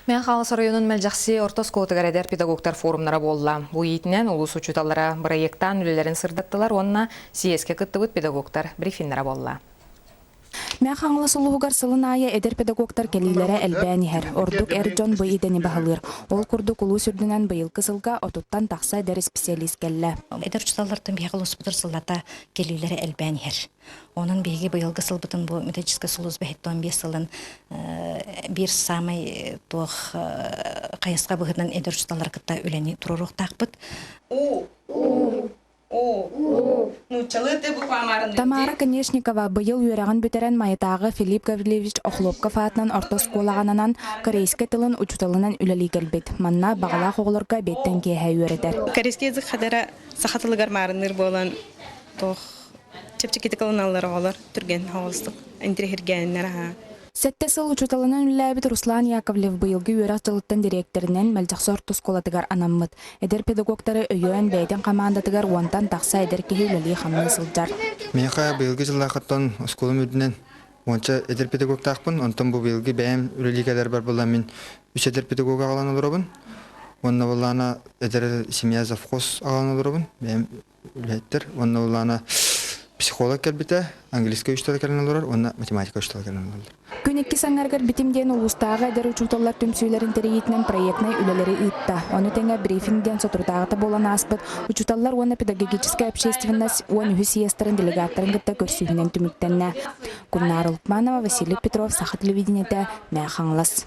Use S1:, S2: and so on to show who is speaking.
S1: Мэҥэ Хаҥалас оройуонун Мэлдьэхси орто оскуолатыгар эдэр педагогтар форумнара буолла. Бу иитинэн улуус учууталлара бырайыактаан үлэлэрин сырдаттылар уонна съезкэ кыттыбыт педагогтар брифиннэрэ буолла.
S2: Мэҥэ Хаҥалас улууһугар сылын аайы эдэр педагогтар кэлиилэрэ элбээн иһэр. Ордук эр дьон бу идэни баһылыыр. Ол курдук улуус үрдүнэн быйылгы сылга отуттан тахса эдэр исписэлиис кэллэ.
S3: Эдэр учууталлартан биһиэхэ улууспутугар сыллата кэлиилэрэ элбээн иһэр. Онон биһиги быйылгы сылбытын бу методическай сулууспа 75 сылын биир саамай туох хайысха быһыытынан эдэр учууталлары кытта үлэни туруоруохтаахпыт.
S4: У, У, У, нууччалыы ты буква
S2: Тамара Конешникова быйыл үөрэҕин бүтэрэн Майатааҕы Филипп Гаврильевич Охлопков аатынан орто оскуолаҕа ананан корейскай тылын учууталынан үлэлии кэлбит. Манна баҕалаах оҕолорго эбиэттэн киэһэ үөрэтэр.
S4: Корейский язык хадара саха тылыгар маарынныыр буолан туох чэпчэкитик ылыналлар оҕолор түргэн оҕустук интириэһиргээннэр аһаа.
S2: Сэттэ сыл учууталынан үлэлээбит Руслан Яковлев быйылгы үөрэх дьылыттан дириэктэринэн Мэлдьэхси орто оскуолатыгар анаммыт. Эдэр педагогтары өйөөн бэйэтин хамаандатыгар уонтан тахса эдэр киһи үлэлии-хамныы сылдьар.
S5: Миэхэ быйылгы дьыллаахыттан оскуолам үрдүнэн уонча эдэр педагогтаахпын. Онтон бу быйылгы бэйэм үлэлии кэлэрбэр буолла мин үс эдэр педагог аҕалан олоробун. Уонна буоллаана эдэр семья завхоз аҕалан олоробун. Бэйэм үлэһиттэр уонна улаана психолог кэлбитэ, английскай учуутала кэлэн олорор уонна математика учуутала кэлэн олорор.
S2: Күн иккис аҥарыгар Битим диэн улуустааҕы эдэр учууталлар түмсүүлэрин тэрийиитинэн проектнай үлэлэри ыытта. Ону тэҥэ брифинг диэн соторутааҕыта буолан ааспыт учууталлар уонна педагогическай общественность 13 съезтэрин делегаттарын кытта көрсүһүүнэн түмүктэннэ. Куннара Лукманова, Василий Петров, Саха телевидениетэ, Мэҥэ Хаҥалас.